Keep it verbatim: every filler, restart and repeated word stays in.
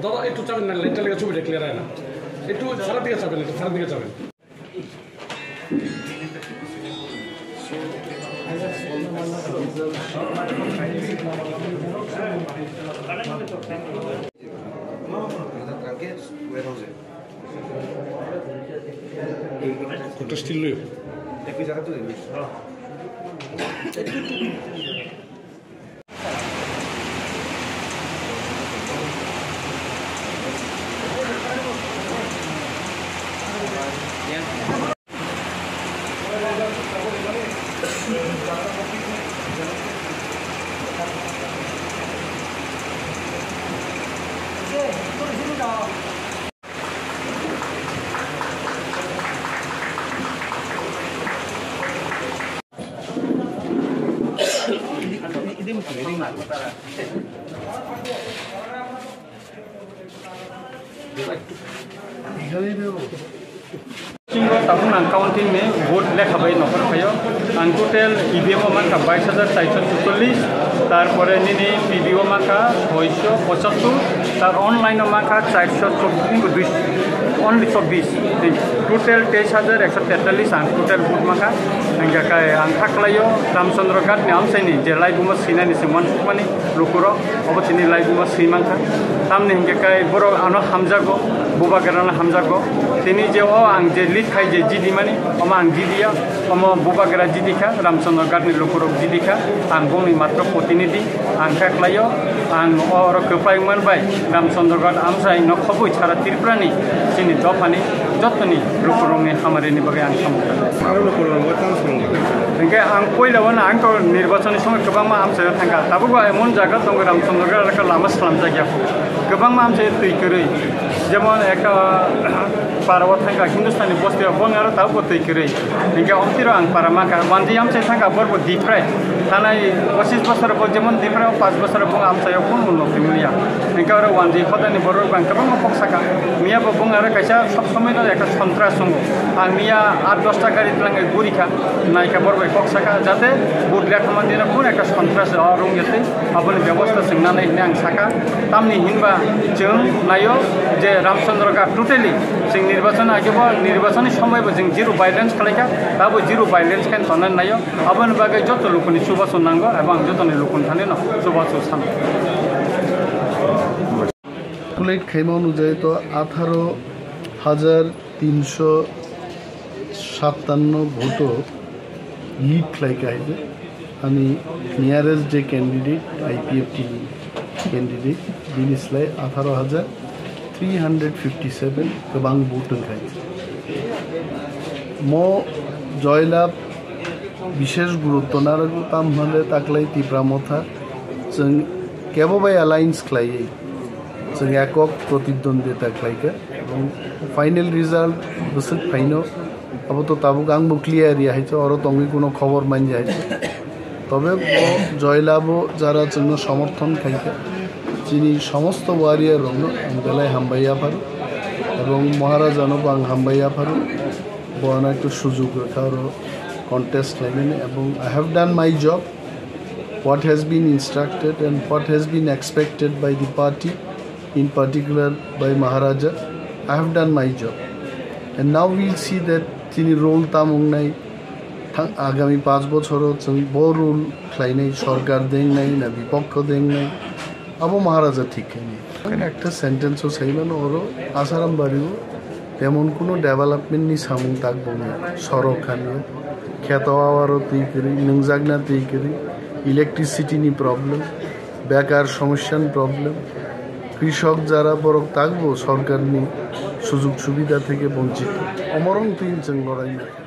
দাদা, একটু চাবেন না, লাইটটা লেগে ছবিটা ক্লিয়ার হয় না। একটু সারা দিকে চাবেন, একটু সারা দিকে চাবেন। Contestillo. Tabuk ang counting ni vote lekha bai nokhor phaio. Ang total E V M o mankha bais hajar chairso chutollis, tarpore nini P V o mankha soiso pochottor, tar online o mankha chairso chobbish, only chobbish. Total teis hajar ekso tetallis ang total vote mankha. Hingkhe ang kha khlaio Ramchandra Ghat ni amchaini je laibuma sinani se uansukmani lukurok. Obo tini laibuma swi mankha. Tamni hinkhe kai borok ano hamjago, bubagrano hamjago. Tini je o ang je lead khai je jidimani, omo ang jidiya, omo bubagra jidikha, Ramchandra Ghatni lukurok jidikha, ang bongni matro protinidhi, ang kha khlaio, ang oro kwplai wngmani bai Ramchandra Ghat amchai no khobwi sara Tripurani chini dophani jotoni lukurokni hamarini bagwi ang samung tango. Aro lukurok tamo samung tango. Hinkhe ang puila wano ang to nirbachoni somoi kwbangma amchaio thangkha. Tabukbo emon jaga tongo Ramchandra Ghat lama slamjak ya. Kwbangma amchaio twi kwrwi. Jemon ekta para o thangkha Hindustani bosti o bong aro tabukbo twi kwrwi. Hinkhe omtiro ang para mankha. Wanji amchai thangkha borbo Diprai. Thanai pochis bosor bo jemon Diprai o panch bosor bo amchaio kun unnoti wngya. Hinkhe aro wanji hodani borok bang kwbangma kok saka. Miya bo bung aro kaisa sob somoi no ekta sontras tongo. Ang miya aat dosta gari twlangwi gurikha, naikha borok bai kok saka, jate vote lekha man dino kun ekta sontras o rung yatwi aboni bebosta chwng nanai hinwi ang saka. Tamni hinba chwng naio je Ramchandra Ghat totally chwng nirbachon age bo nirbachoni somoi bo chwng zero violence khlaikha, tabo zero violence khe tongnani naio. Aboni bagwi joto lukuni chubachu nango, ebo ang jotoni lukuni thani no chubachu sano. Calculate khaima onujai to atharo hajar tinso sattanno vote o lead khlai khaije. Ani nearest je candidate, I P F T ni candidate, bini slai atharo hajar three hundred fifty seven kwbang vote wngkha. Mo joylab bishesh gurutto narwgo, tam hwnle taklai Tipra Motha chwng kebo bai alliance khlaiwi chwng ekok protidwondita khlaikha, ebong final result bwswk phaino abo to tabuk angbo clear ya hai se, oro tongwi kuno khobor manya hai se. Tobe bo joylabo jara chwngno somorthon khaikha, chini somosto warrior rokno ang belai hambai yapharo, ebong Maharajano bo ang hambai yapharo, bo ano ekta sujug rwkha oro contest khlaimani, ebong I have done my job, what has been instructed and what has been expected by the party, in particular by Maharaja. I have done my job. And now we'll see that chini role tam wngnai, thang-, agami panch bochoro chwng bo role khlainai, sorkar dengnai na bipokho dengnai, abo Maharaja thik khainai. Ekta sentence o saimano oro Asaram Bari o temon kuno development ni samung tak bongni, sorok khanio, kheto awaro twi kwrwi, nungjakna twi kwrwi, electricity ni problem, bekar somosya ni problem, krishok jara borok takbo sorkar ni sujug subida theke bonchit. Omorong twi chwng lorai nai.